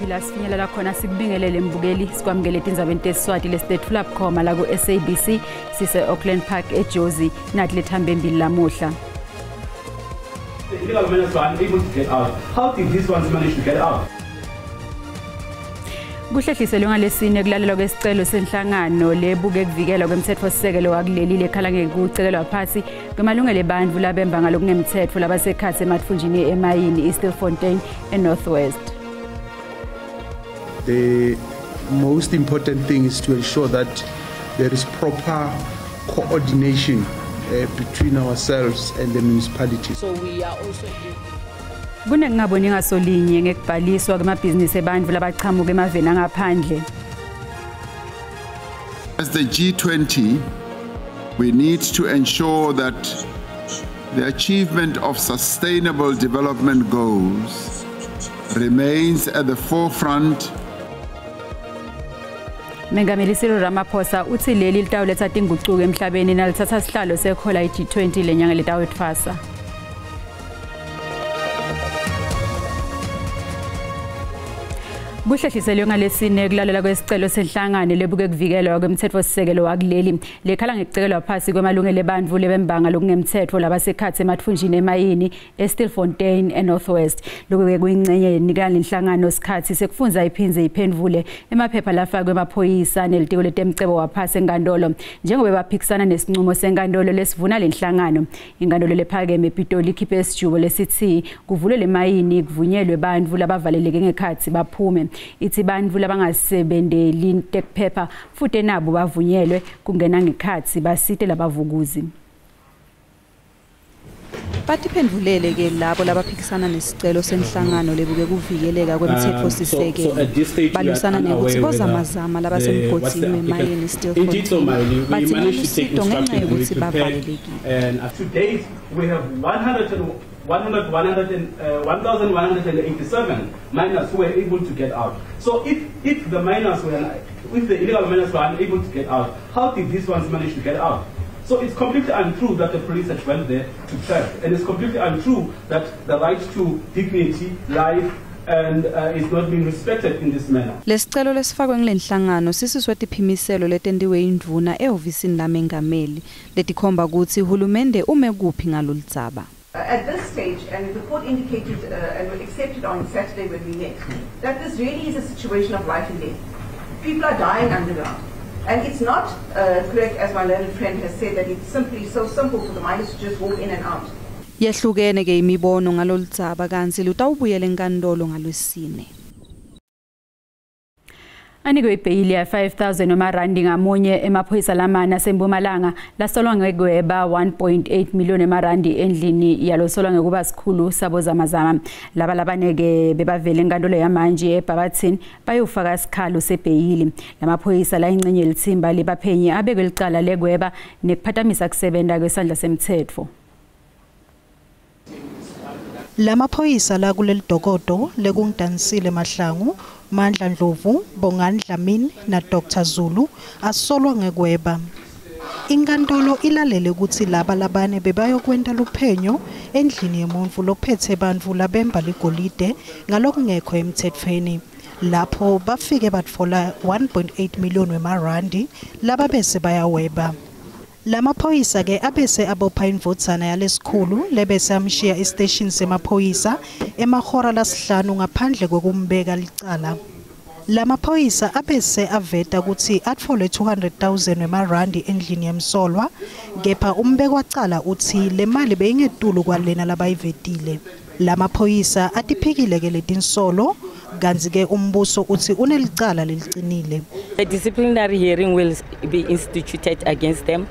La sifinyelela khona sikubingelele mbukeli, sikwamukele etindzabeni tesiswati lesitetfula bukhoma la ku-SABC sise Auckland Park eJozi. Nathi lethambe embili lamuhla. The illegal miners were unable to get out. How did these ones manage to get out? Kuhlehliselwe ngalesine kulalelwa kwesicelo senhlangano lebuke kuvikelwa kwemtsetfosisekelo wakuleli lekhala ngekucekelwa phasi kwemalungelo ebantfu labemba ngalokungemtsetfo labasekhatsi ematfunjini emayini iStilfontein eNorth West. The most important thing is to ensure that there is proper coordination between ourselves and the municipality. So we are also Kunekungaboni ngasolinye ngekubhaliswa kwemabhizinisi ebantfu labachamuka emaveni angaphandle. As the G20, we need to ensure that the achievement of sustainable development goals remains at the forefront. Mengameli Cyril Ramaphosa utsi leli litawuletsa tingucuko emhlabeni nalitsatsa sihlalo sekhola i-G20 lenyanga letawetfwasa. Kuhlehliselwe ngalesine kulalela kwesicelo senhlangano lebuke kuvikelwa kwemtsetfosisekelo wakuleli lekhala ngekucekelwa phasi kwemalungelo ebantfu lebembanga lokungemtsetfo labasekhatsi ematfunjini emayini eStilfontein eNorth West. Lokhu-ke kuyingcenye yenika lenhlangano sikhatsi sekufundza iphindze iphendvule emaphepha lafakwe emaphoyisa nelitiko letemcebo waphasi enkantolo njengoba baphikisana nesinqumo senkantolo lesivuna lenhlangano. Inkantolo lephakeme ePitoli ikhiphe isijubo lesitsi kuvulwe lemayini kuvunyelwe bantfu labavaleleke ngekhatsi baphume. Itsi bantfu labangasebenteli tekuphepha futhi nabo bavunyelwe kungena ngekhatsi basite labavukuzi. Batiphendvulele ke labo labaphikisana nesicelo senhlangano lebuke kuvikeleka kwemtsetfosisekelo. Balwisana nekutsi bozamazama labasemgodzini wemayini Stilfontein badzinga lusito ngenca yekutsi bavalelekile. To date, we have 1,187 miners who were able to get out. So if the miners were, if the illegal miners were unable to get out, how did these ones manage to get out? So it's completely untrue that the police had went there to trap, and it's completely untrue that the right to dignity, life, and is not being respected in this manner. Lesicelo lesifakwe ngilenhlangano sisiswe tiphimiselo letentiwe indvuna ehhovisini lamengameli letikhomba kutsi hulumende ume kuphi ngaloludzaba. At this stage, and the court indicated and accepted on Saturday when we met, that this really is a situation of life and death. People are dying underground. And it's not correct, as my learned friend has said, that it's simply so simple for the miners to just walk in and out. Yehlukene ke imibono ngaloludzaba kantsi lutawubuyela enkantolo ngalwesine. Anikwe ibheyili ya 5000 emarandi ngamunye emaphoyisa lamane aseMpumalanga lasolwa ngekweba 1.8 million emarandi endlini yalosolwa ngekuba sikhulu sabozamazama. Laba labaneke bebavele enkantolo yamanje eBarberton bayofaka sikhalo sebheyili. Lamaphoyisa la ingcenye lithimba libaphenyi abekwe licala lekweba nekuphatamisa kusebenta kwesandla semtsetfo. Lamaphoyisa la kuleli dokodo lekungidansile Mahlangu, Mandla Ndlovu, Bongani Dlamini na Dr Zulu asolwa ngekweba. Inkantolo ilalele kutsi laba labane bebayokwenta luphenyo endlini yemuntfu lophethe bantfu labemba ligolide ngalokungekho emtsetfweni. Lapho bafike batfola 1.8 million wemarandi laba bese bayaweba. Lamaphoyisa ke abese abopha indvodzana yalesikhulu lebese amshiya estation semaphoyisa emahora lasihlanu ngaphandle kwekumbeka licala. Lamaphoyisa abese aveta kutsi atfole 200,000 wemarandi endlini yemsolwa, kepha umbekwacala utsi le mali beyingetulu kwalena labayivetile. Lamaphoyisa atiphikile ke letinsolo kantsi ke umbuso utsi unelicala lelicinile. A disciplinary hearing will be instituted against them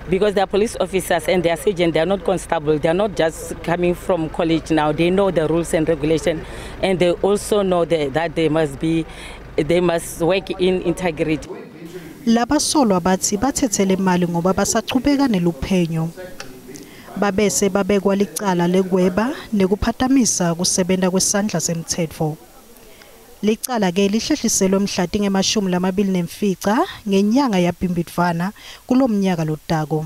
because they are police officers and they are sergeant, they are not constable, they are not just coming from college now. They know the rules and regulation, and they also know that they must work in integrity. Labasolwa batsi batsetse imali ngoba basachubeka neluphenyo. Babese babekwa licala lekweba nekuphatamisa kusebenta kwesandla semtsetfo. Licala ke lihlehliselwe mhla tinge-25 ngenyanga yaBhimbidvwana kulomnyaka lotako.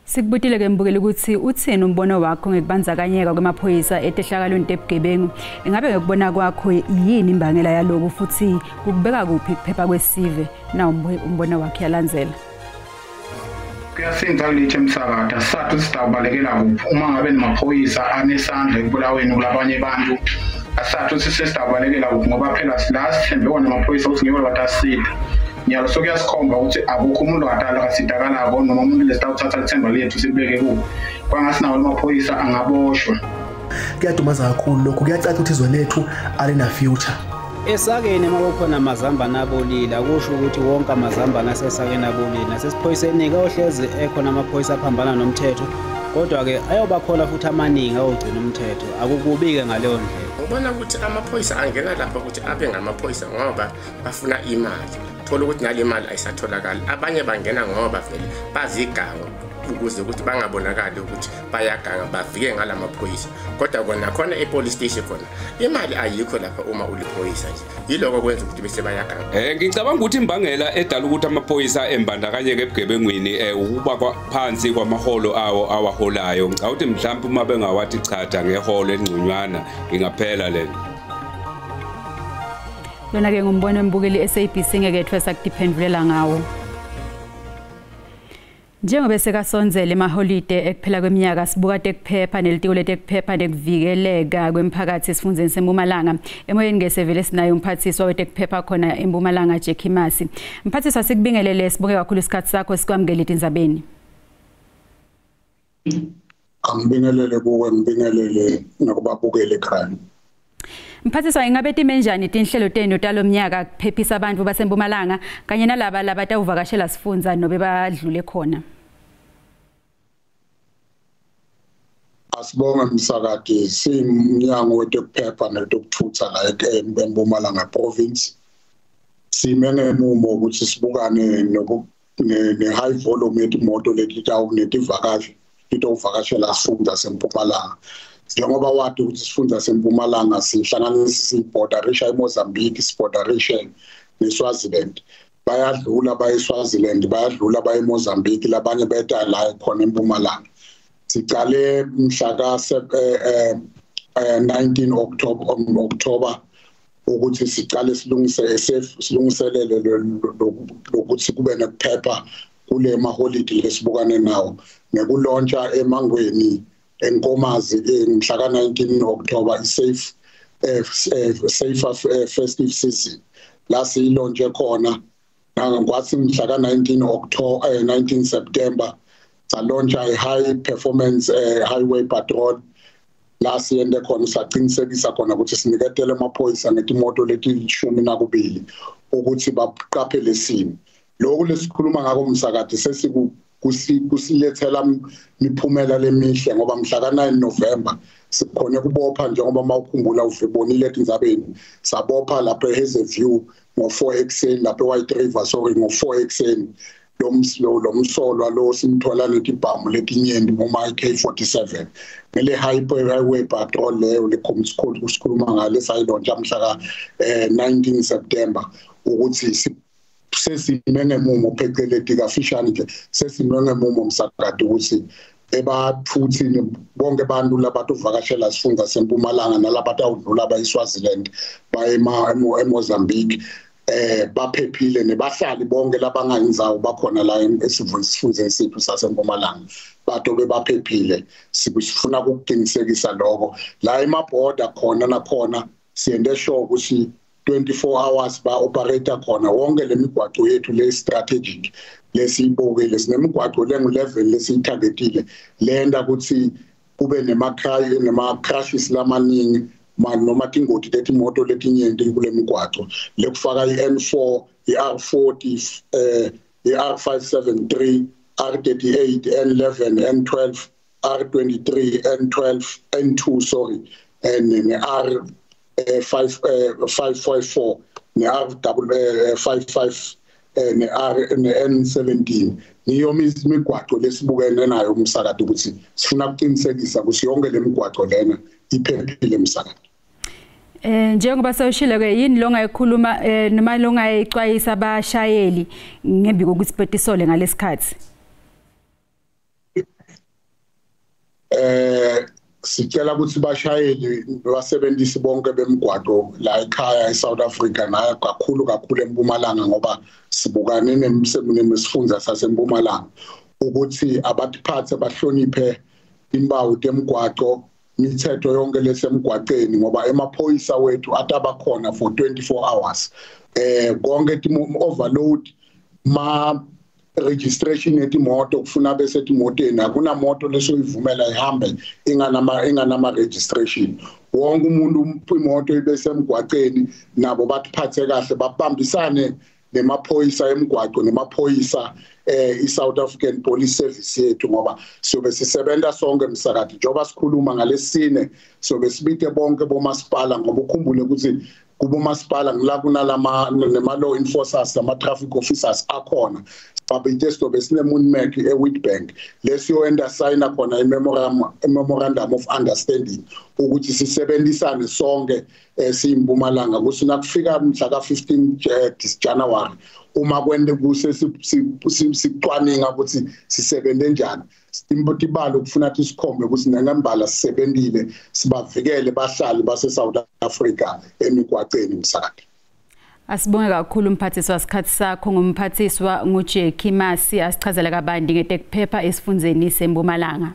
Sikubutile ke mbukeli ukuthi uthini umbono wakho ngekubandzakanyeka kwemaphoyisa etehlakalweni tebugebengu. Ingabe ngekubona kwakho yini imbangela yaloku futhi kukubeka kuphi kuphepha kwesive na umbono wakhe yalandzela? Kuyasinza kulithe emsakade asisathu sitawubalekela kuphi uma ngabe nemaphoyisa anesandla ekubulaweni kulabanye bantu asathu sisesitawubalekela kuphi ngoba phela la sithembe wona amaphoyisa ukuthi ngiwo batasida. Nyalo sokuyasikhomba ukuthi akukho umuntu adala kasidakalako noma umuntu lesitawuthatha ithemba lethu sibeke kubo. Kwangasinawo amaphoyisa angaboshwa. Kuyadumaza kakhulu lokhu, kuyacaca ukuthi izwe lethu alina future. Esakeni makukhona amazambane abolile akusho ukuthi wonke amazambane asesakeni abolile. Nasesiphoyiseni ke ohlezi ekhona amaphoyisa aphambana nomthetho, kodwa ke ayobakhona futhi amaningi ayogcina umthetho. Akukubi-ke ngaleyo ndlela. Ubona ukuthi amaphoyisa angena lapha ukuthi abe ngamaphoyisa ngoba bafuna imali. Thola ukuthi nale mali ayisatholakali. Abanye bangena ngoba vele baziganga ukuze ukuthi bangabonakali ukuthi bayaganga bavike ngalamaphoyisa. Kodwa kona khona e-police station khona imali ayikho lapha uma uliphoyisa nje. Yiloko kwenza ukuthi bese bayaganga. Ngicabanga ukuthi imbangela edala ukuthi amaphoyisa embandakanyeke ebugebengwini ukuba phansi kwamaholo awo awaholayo. Ngicabanga ukuthi mhlawumbe uma bengawathi chatha ngeholo elingconywana ingaphela lento. Lona ke ngumbono embukeli SABC ngeke sakudiphendulela ngawo. Njengoba sekasondzele emaholide ekuphela kweminyaka sibuka tekuphepha nelitiko letekuphepha nekuvikeleka kwemphakathi esifundzeni seMpumalanga. Emoyeni ngesevele sinayo umphathiswa wetekuphepha khona eMpumalanga Jackie Masi. Mphathiswa, sikubingelele, sibuke kakhulu isikhathi sakho, sikwamukele etindzabeni. Angibingelele kuwe, ngibingelele nakubabukele ekhaya. Mphathiswa, ingabe time njani tinhlelo tenu talomnyaka kuphephisa abantu baseMpumalanga kanye nalaba labatawuvakashela sifundza nobe badlule khona? Asibonge msakade, simnyango wetekuphepha netekuthutha la eMpumalanga province. Sime ngemumo ukuthi sibukane ne high volume yetimoto letitawunetivakashi titawuvakashela sifundza seMpumalanga. Njengoba wati ukuthi sifundza seMpumalanga sihlanganisa siborderisha eMozambique, siborderisha neSwaziland. Bayadlula baye eSwaziland, bayadlula baye eMozambique, labanye beta la khona eMpumalanga. Sicale mhla ka 19 October ukuthi sicale silungise silungiselele lokuthi kube nekuphepha kule maholiday lesibukane nawo ngekulontsha emangweni enkomazi mhla ka 19 October i-safe safer festive season la siyilontshe khona. Kwathi mhla ka 19 October 19 September salontsha i-high performance highway patrol la siyende khona saqinisekisa khona ukuthi siniketele amaphoyisa ngetimoto leti-12 ukuthi baqaphele simo. Lokhu lesikhuluma ngako umsakade sesiku kusilethela miphumela lemihle ngoba mhla ka-9 November sikhone kubopha, njengoba mawukhumbula uvibonile etindzabeni, sabopha lapha eHazelview ngo-4 ekuseni, lapha eWhite River sorry ngo-4 ekuseni lo msolwa lo simthola netibhamu letinyenti ngoma AK47 ngele highway patrol leyo lekhomisikhulu sikhuluma ngale sayilontsha mhla ka-19 September ukuthi sesime ngemumo pheceleti kafishane nje sesime ngemumo msakade ukuthi ebathuthi bonke abantu labatuvakashela sifundza seMpumalanga nalabatawudlula baye eSwaziland baye eMozambique baphephile nebahlali bonke labangayindzawo bakhona la esifundzeni sethu saseMpumalanga batobe baphephile. Sifuna ukuqinisekisa lokho la emabhoda khona nakhona siyende sure ukuthi 24 hours ba operator khona wonke lemigwaqo yethu le strategic lesiyibukile. Sinemigwaqo lengu-11 lesiyithagetile lenda ukuthi kube nema-crashes lamaningi noma tingoti tetimoto letinyenti kule migwaqo lekufaka i-N4, i-R40, i-R573, R38, N11, N12, R23, N12, N2 sorry, and ne-R 554 ne-R 55 ne-R ne-N17. Niyo imigwaqo lesibukene nayo umsakade ukuthi sifuna ukuqinisekisa ukuthi yonke lemigwaqo lena iphephile umsakade. Njengoba sewushilo ke, yini lo ngayikhuluma noma lo ngayixwayisa abashayeli ngembi kokuthi betisole ngalesikhathi? Sicela ukuthi bashayeli basebenzisi bonke bemigwaqo la ekhaya eSouth Africa na kakhulu kakhulu eMpumalanga, ngoba sibukane nemsifundza saseMpumalanga, ukuthi abatiphathe bahloniphe imbawu temgwaqo, imithetho yonke lesemgwaqeni, ngoba emaphoyisa wethu atabakhona for 24 hours. Konke overload ma registration yetimoto kufuna bese etimotweni, akunamoto lesoyivumela ihambe inganama registration. Wonke umuntu imoto ibe semgwaqeni, nabo bathiphathe kahle, babambisane nemaphoyisa emgwaqo nemaphoyisa iSouth African Police Service yethu, ngoba siyobe sisebenza sonke emsakade. Njengoba sikhuluma ngalesine siyobe sibite bonke bomasipala, ngoba ukhumbule ukuthi kubomasipala ngila kunalama nema law enforcers, ama traffic officers akhona. Babite siyobe sine Moonmek eWitbank lesiyoenda sign khona i-memorandum of understanding ukuthi sisebenzisane sonke siyiMpumalanga kusina kufika mhla ka15 January, uma kwende kuse sicwaninga ukuthi sisebenze njani. Tibalo kufuna ukuthi sikhombe ukuthi nangembala sisebenzile, sibavikele bahlali base South Africa emigwaqeni msakade. Asibonge kakhulu umphathiswa sikhathi sakho. Ngumphathiswa nguJackie Masi asichazela kabanti ngetekuphepha esifundzeni seMpumalanga.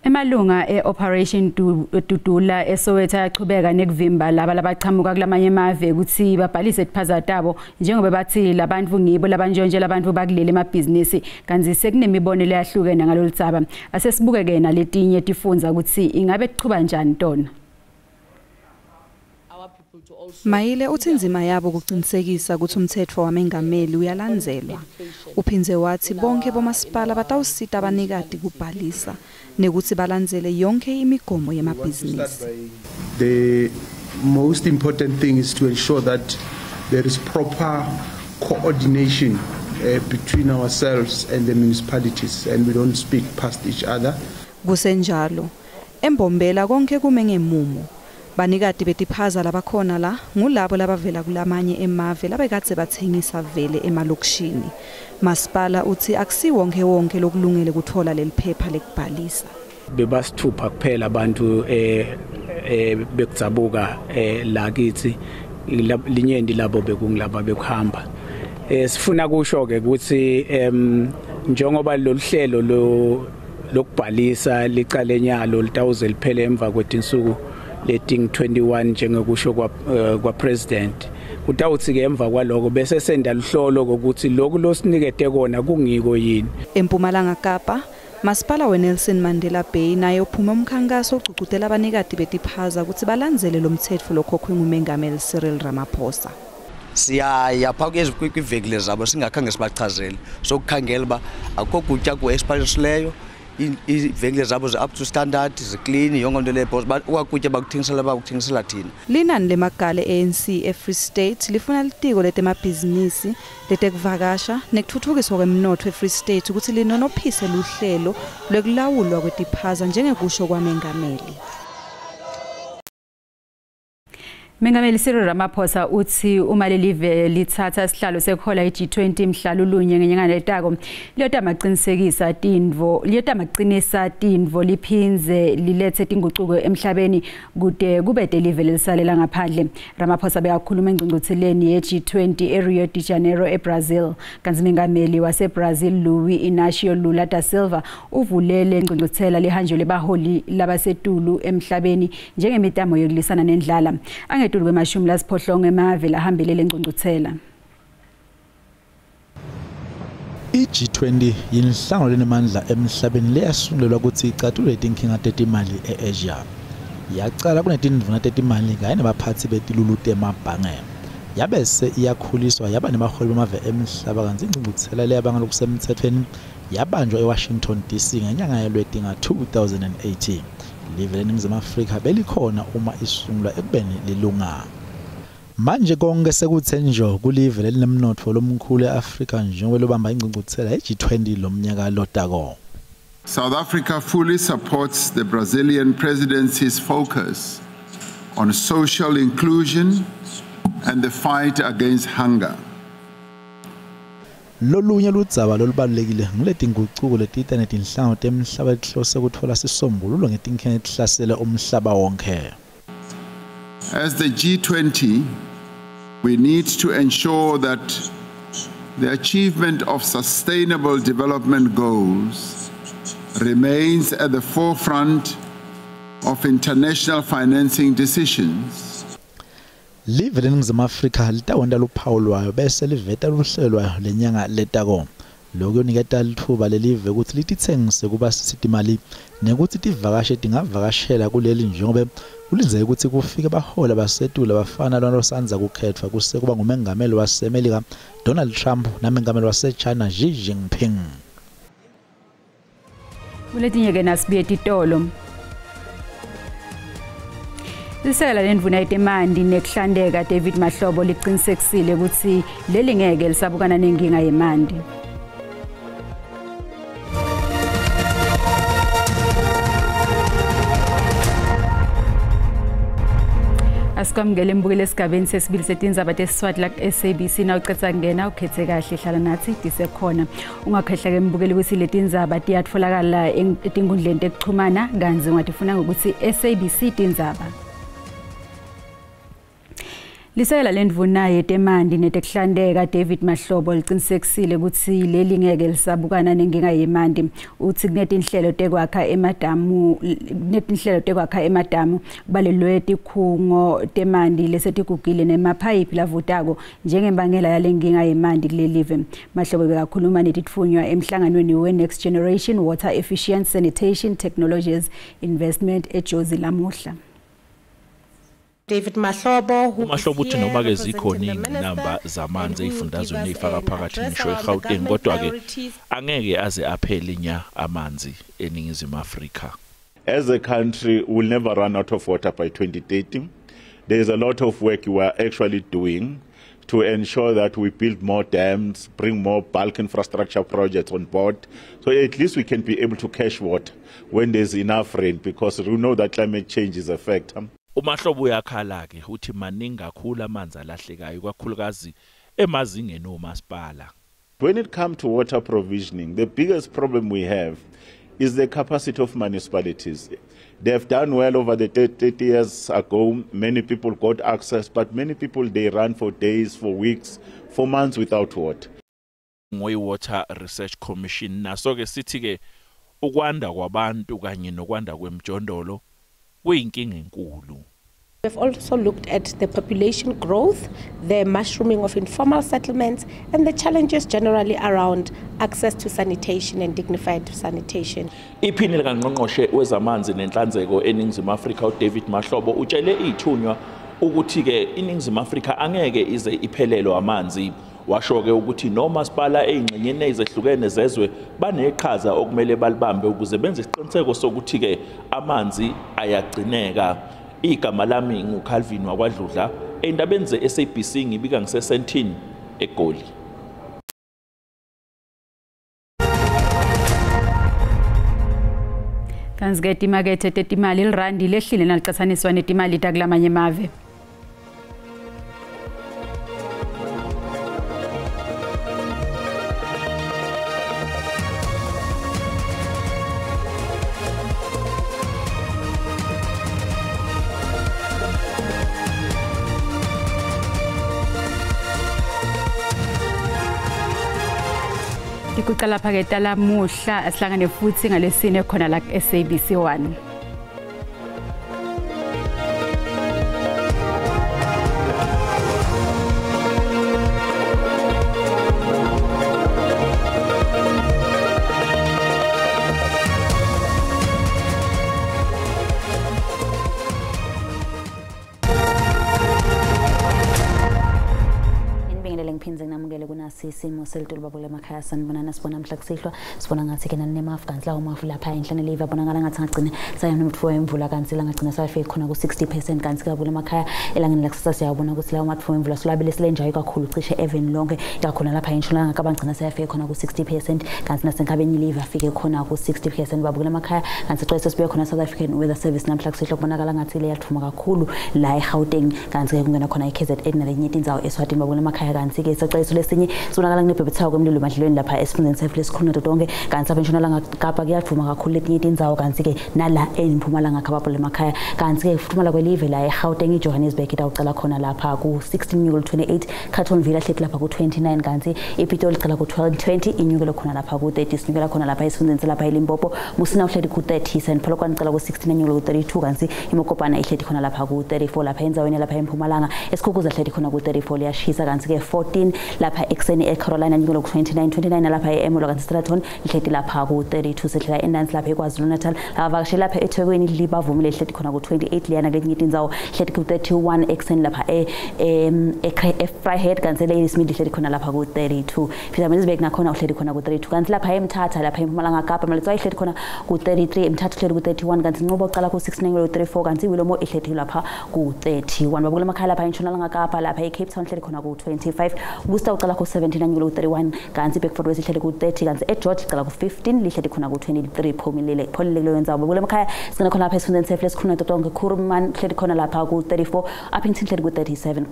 Emalunga e-Operation Dudula eSoweto ayachubeka nekuvimba laba labachamuka kulamanye emave ukuthi babhalise tiphaza tabo, njengoba bathi labantu ngibo labantshontshe labantu bakuleli emabhizinisi, kanti sekunemibono leyahlukene ngalolu dzaba. Asesibuke ke naletinye tifundza ukuthi ingabe kuchuba njani tona. Mayile uthi inzima yabo kuqinisekisa ukuthi umthetho wamengameli uyalandzelwa. Uphindze wathi bonke bomasipala batawusita abanikati kubhalisa nekuthi balandzele yonke imigomo yemabhizinisi. The most important thing is to ensure that there is proper coordination between ourselves and the municipalities, and we don't speak past each other. Kusenjalo, eMbombela konke kume ngemumo. Banikati betiphaza labakhona la ngulabo labavela kulamanye emave labekadze bathengisa vele emalokishini. Masipala uthi akusiwonke wonke lokulungele kuthola leli phepha lekubhalisa. Bebasithupha kuphela abantu bekudzabuka la kithi, linyendi labo bekungilaba bekuhamba. Sifuna kusho ke ukuthi njengoba lolu hlelo lokubhalisa licale nyalo litawuze liphele emva kwetinsuku leting 21 njengokusho kwa president, kutawuthi ke emva kwaloko bese senda luhlolo ukuthi lokhu losinikete kona kungiko yini. EMpumalanga Kapa, masipala weNelson Mandela Bay naye uphuma umkhankaso ogcugcutela abanikati betiphaza ukuthi balandzele lo mthetho lokhokhwe ngumengameli Cyril Ramaphosa. Siyaya phaa kwivenkile zabo singakhange sibachazele, sokukhangela uba akukho kutya ku-expirisileyo, ivenkile zabo zi-up to standard, ziklini yonke nto leyo, okwakutya bakuthengisela thina. Linani lemagale ANC eFree State lifuna litiko letemabhizinisi, letekuvakasha nekuthuthukiswa kwemnotfo eFree State ukuthi linonophise luhlelo lwekulawulwa kwetiphaza njengekusho kwamengameli. Mengameli Cyril Ramaphosa uthi uma lelive lithatha isihlalo sekuhola i-G20 mhla lulunye ngenyanga letako liyotamaqinisekisa tindvo liyotamaqinisa tindvo liphinze lilethe tingucuko emhlabeni kude kube delive lelisalela ngaphandle. Ramaphosa bekakhuluma engcungcutheleni ye-G20 eRio de Janeiro eBrazil, kanti mengameli waseBrazil Luiz Inácio Lula da Silva uvulele ingcungcuthela lihanjwe lebaholi labasetulu emhlabeni njengemitamo yokulisana nendlala. Angetulu kwemashumi lasiphohlongo emave lahambele lengcungcuthela. I-G20 yinhlangano lenemandla emhlabeni leyasungulelwa ukuthi icatulule tinkinga tetimali e-Asia. Yacala kunetindvuna tetimali kanye nebaphatsi betilulu temabhange. Yabese iyakhuliswa yaba nebaholi bamave emhlaba, kantsi ingcungcuthela leyabanga lokusemtsetfweni yabanjwa eWashington DC ngenyanga yaLweti nga-2018. Live leNingizimu Afrika belikhona uma isungulwa ekubeni lilunga. Manje konke sekuthe njo kulive lelinemnotfo lomkhulu e-Afrika njengoba lobamba ingcungcuthela ye-G20 lomnyaka lotako. South Africa fully supports the Brazilian presidency's focus on social inclusion and the fight against hunger. Lolunye ludzaba lolubalulekile nguletingucuko letita netinhlangano temhlaba letihlose kutfola sisombululo ngetinkinga letihlasela umhlaba wonke. As the G20, we need to ensure that the achievement of sustainable development goals remains at the forefront of international financing decisions. Live leNingizimu Afrika litawenta luphawu lwayo bese liveta luhlelo lwayo lenyanga letako. Lokhu kuyoniketa litfuba lelive kutsi lititsengise kubasisitimali nekutsi tivakashe tingavakashela kuleli njengobe kulindzeleke kutsi kufike baholi basetulu abafana nalosandza kukhetfwa kuse kuba ngumengameli waseMelika Donald Trump namengameli waseChina Xi Jinping. Kuletinye-ke nasibuye titolo. Lisekela lendvuna yetemanti nekuhlanteka David Mahlobo liqinisekisile kutsi leli ngeke lisabukana nenkinga yemanti. Asikwamukele embukeli esigabeni sesibili setindzaba tesiswati la SABC. Nawucetha kungena ukhethe kahle, hlala nathi tisekhona. Ungakhohlwa ke mbukeli kutsi letindzaba tiyatfolakala etinkundleni tekuchumana kantsi ungatifuna ngokuthi SABC tindzaba. Lisekela lendvuna yetemanti netekuhlanteka David Mahlobo liqinisekisile kutsi leli ngeke lisabukana nenkinga yemanti. Utsi kunetinhlelo tekwakha emadamu kubalelwe tikhungo temanti lesetigugile nemaphayiphi lavutako njengembangela yalenkinga yemanti kulelive. Mahlobo bekakhuluma netitfunywa emhlanganweni we-Next Generation Water Efficient Sanitation Technologies Investment eJozi lamuhla. David Mahlobo, uMahlobo uthi noma ke zikhona ingqinamba zamanzi ey'fundazweni ey'faka phakathi ngisho eGauteng, kodwa-ke angeke aze aphele nya amanzi eNingizimu Afrika. As a country, we'll never run out of water by 2030. There is a lot of work we are actually doing to ensure that we build more dams, bring more bulk infrastructure projects on board, so at least we can be able to catch water when there's enough rain, because we know that climate change is a factor. uMahlobo uyakhala ke uthi maningi kakhulu amanzi alahlekayo kakhulukazi emazingeni omasipala. When it comes to water provisioning, the biggest problem we have is the capacity of municipalities. They have done well over the 30 years ago. Many people got access, but many people, they run for days, for weeks, for months without water. Ngoyi-Water Research Commission naso ke sithi ke ukwanda kwabantu kanye nokwanda kwemjondolo kuyinkinga enkulu. We've also looked at the population growth, the mushrooming of informal settlements, and the challenges generally around access to sanitation and dignified sanitation. Iphini likangqongqoshe wezamanzi nenhlanzeko eNingizimu Afrika uDavid Mahlobo utshele ithunywa ukuthi ke iNingizimu Afrika angeke ize iphelelwe amanzi. Washo ke ukuthi nomasipala eyingxenyeni ezehlukene zezwe baneqhaza okumele balibambe ukuze benze isiqiniseko sokuthi ke amanzi ayagcineka. Igama lami nguCalvin wakwaDludla, endabeni ze-SABC ngibika ngiseSentini eGoli. Kanti ke timakethe tetimali lirandi lehlile nalicatsaniswa netimali takulamanye emave. Kuqala phaketa lamuhla asihlangane futhi ngalesine khona la SABC 1. Simo selitulu babule emakhaya sanibonana sibona mhla kusihlwa sibona ngathi ke nani kanti lawo mafu lapha enhlane live abonakala ngathi ngagcina saya nomthuwa imvula kanti la ngagcina sayafika khona ku 60% kanti kabule emakhaya elangeni lakusasa siyabona ukuthi lawo mathuwa imvula solabele silenjayo kakhulu cishe even lonke yakhona lapha entshonalanga kabangcina sayafika khona ku 60% kanti nasenkabeni live afike khona ku 60% babule emakhaya kanti sicela sibuye khona South African Weather Service namhla kusihlwa kubonakala ngathi le yathuma kakhulu la eGauteng kanti ke kungena khona iKZN nalenye indzawo eSwatini babule emakhaya kanti ke Kanti-ke sacwayiso lesinye sibonakala kunebhebhetheko kwemlilo emadlelweni lapha esifundeni setfu lesikhulu nato tonke. Kanti apha entshonalanga Kapa kuyadvuma kakhulu letinye tindzawo, kanti-ke nala eMpumalanga Kapa emakhaya. Kanti-ke kufuthumala kwelive la eGauteng, iJohannesburg itawucala khona lapha ku-16 inyukelo 28, Carltonville ahleti lapha ku-29, kanti iPitoli icala ku-20 inyukelo khona lapha ku-30. Sinyukela khona lapha esifundeni selapha eLimpopo, Musina uhleti ku-30, St Polokwane icala ku-16 inyukelo ku-32, kanti iMokopane ihleti khona lapha ku-34. Lapha endzaweni lapha eMpumalanga eSikhukuza ihleti khona ku-34, liyashisa. Kanti-ke 14 lapha ekuseni eCarolina inyukelo ku-29, 29 lapha e-Ermelo, kanti Standerton ihleti lapha ku-32. Sehlela endansi lapha eKwaZulu Natal, labavakashela lapha eThekwini libavumile ihleti khona ku-28, liyana kuletinye tindzawo ihleti ku-31 ekuseni lapha e-Vryheid, kanti eLadysmith ihleti khona lapha ku-32. Pietermaritzburg nakhona uhleti khona ku-32. Kanti lapha eMthatha lapha eMpumalanga Kapa Maletswai ihleti khona ku-33, eMthatha uhleti ku-31, kanti Nqobo ucala ku-69 ku-34, kanti iWillowmoor ihleti lapha ku-31. Babukela emakhaya lapha eNtshonalanga Kapa lapha eCape Town ihleti khona ku-25, Worcester ucala ku-79 ku-31, kanti iBedford West ihleti ku-30, kanti eGeorge icala ku-15 lihleti khona ku-23. Pholile pholile kuleyo ndzawo. Babukela emakhaya singena khona lapha esifundeni setfu lesikhulu nato tonke, Kuruman ihleti khona lapha ku-34, Upington ihleti ku-37,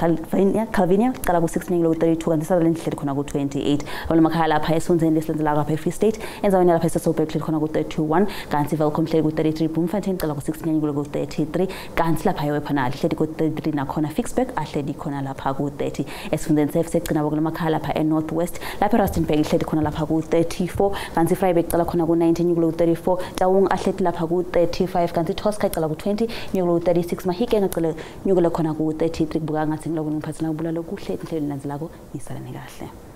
Calvinia icala ku-69 ku-32, kanti Sutherland ihleti khona ku-28. Babukela emakhaya lapha esifundeni lesilandzelako lapha eFree State, endzaweni lapha eSasolburg ihleti khona ku-31, kanti Welkom ihleti ku-33, Bloemfontein icala ku-69 ku-33, kanti lapha eWepener ihleti ku-33, nakhona Ficksburg ahleti khona lapha ku-30. Esifundeni setfu segcina babukela emakhaya lapha eNorth West lapha eRustenburg ihleti khona lapha ku-34, kanti Vryburg icala khona ku-19 ku-34, Taung ahleti lapha ku-35, kanti Tosca icala ku-20 ku-36, Mahikeng acala nyukele khona ku-33. Kubuka ngathi ngiloko ngiphathela kubula lokuhle enhlelweni landzelako, nisalane kahle.